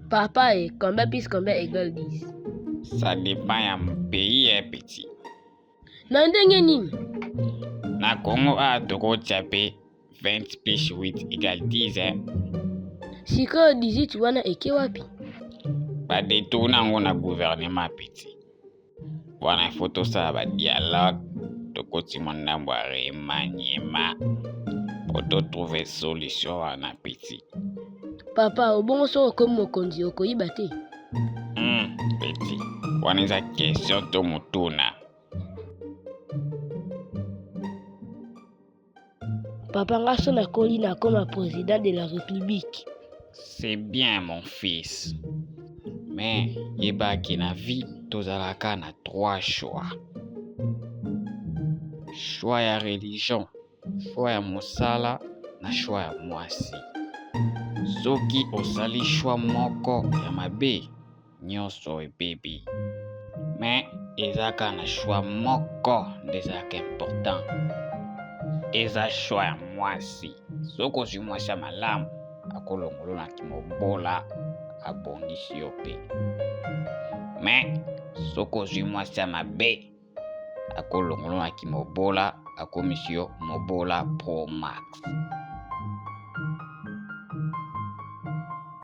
Papa e combien plus combien égale 10? Ça dépend ya pays eh petit. Na ndenge nini? Na Congo awa tokotia pe 20 plus 8 égale 10 eh. Sikoyo 18 wana eke wapi? Ba detourne yango na gouvernement petit. Wana il faut tosala ba dialogue, tokoti mwa ndambo ya remaniement po to trouver solution wana petit. Papa, obongo soki okomi mokonzi okoyiba te? Petit, wana eza question to motuna? Papa nga so nakoli nakoma président de la république. C'est bien mon fils. Mais yeba ke na vie tozalaka na trois choix. Choix ya religion, choix ya mosala na choix ya mwasi. Soki osali choix moko ya mabe, nyonso ebebi. Mais eza kaka na choix moko nde ezalaka important, eza choix ya mwasi. Soki ozwi mwasi ya malamu, akolongola na kimobola, abongisi yo mpe. Mais soki ozwi mwasi ya mabe, akolongola na kimobola, akomisi yo mobola pro max.